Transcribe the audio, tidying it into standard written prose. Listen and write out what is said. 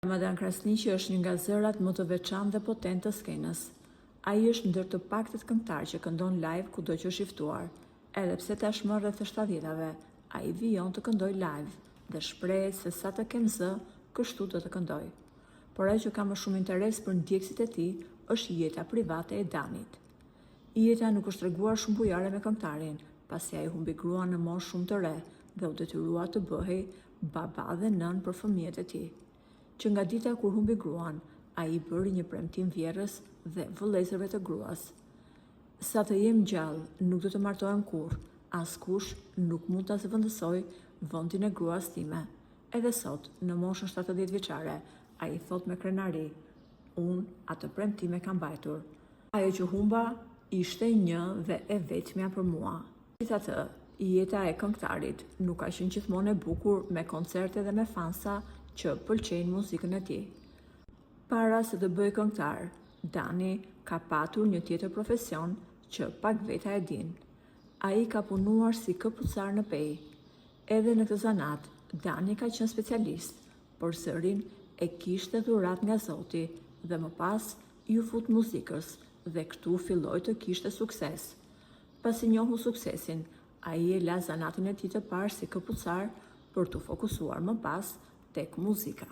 Ramadan Krasniqi është një nga zërat më të veçantë dhe potentë të skenës. Ai është ndër të paktët këngëtarë që këndon live kudo që është i ftuar. Edhe pse tashmë rreth të shtatëdhjetave, ai vijon të këndojë live dhe shprehet se sa të kem zë, kështu do të këndoj. Por ajo që ka më shumë interes për ndjekësit e tij është jeta private e Danit. Jeta nuk është treguar shumë bujare me këngëtarin, pasi ai humbi gruan në moshë shumë të re dhe u detyrua të bëhej baba dhe nënë për fëmijët e tij. Që nga dita kur humbi gruan, ai i bëri një premtim vjehrrës dhe vëllezërve të gruas. Sa të jem gjallë, nuk do të martohem kurrë, askush nuk mund ta zëvendësojë vendin e gruas time. Edhe sot, në moshën 70 vjeçare, ai thotë me krenari, Unë atë premtim e kam mbajtur. Ajo që humba ishte një dhe e vetmja për mua. Megjithatë, jeta e këngëtarit nuk ka qenë gjithmonë e bukur me koncerte dhe me fansa që pëlqejnë muzikën e tij. Para se të bëhej këngëtar, Dani ka patur një tjetër profesion që pak veta e dinë. Ai ka punuar si këpucar në Pejë. Edhe në këtë zanat, Dani ka qenë specialist, por zërin e kishte dhuratë nga Zoti dhe më pas iu fut muzikës dhe këtu filloi të kishte sukses. Pasi njohu suksesin, ai e la zanatin e tij të parë si këpucar për t'u fokusuar më pas tek muzika.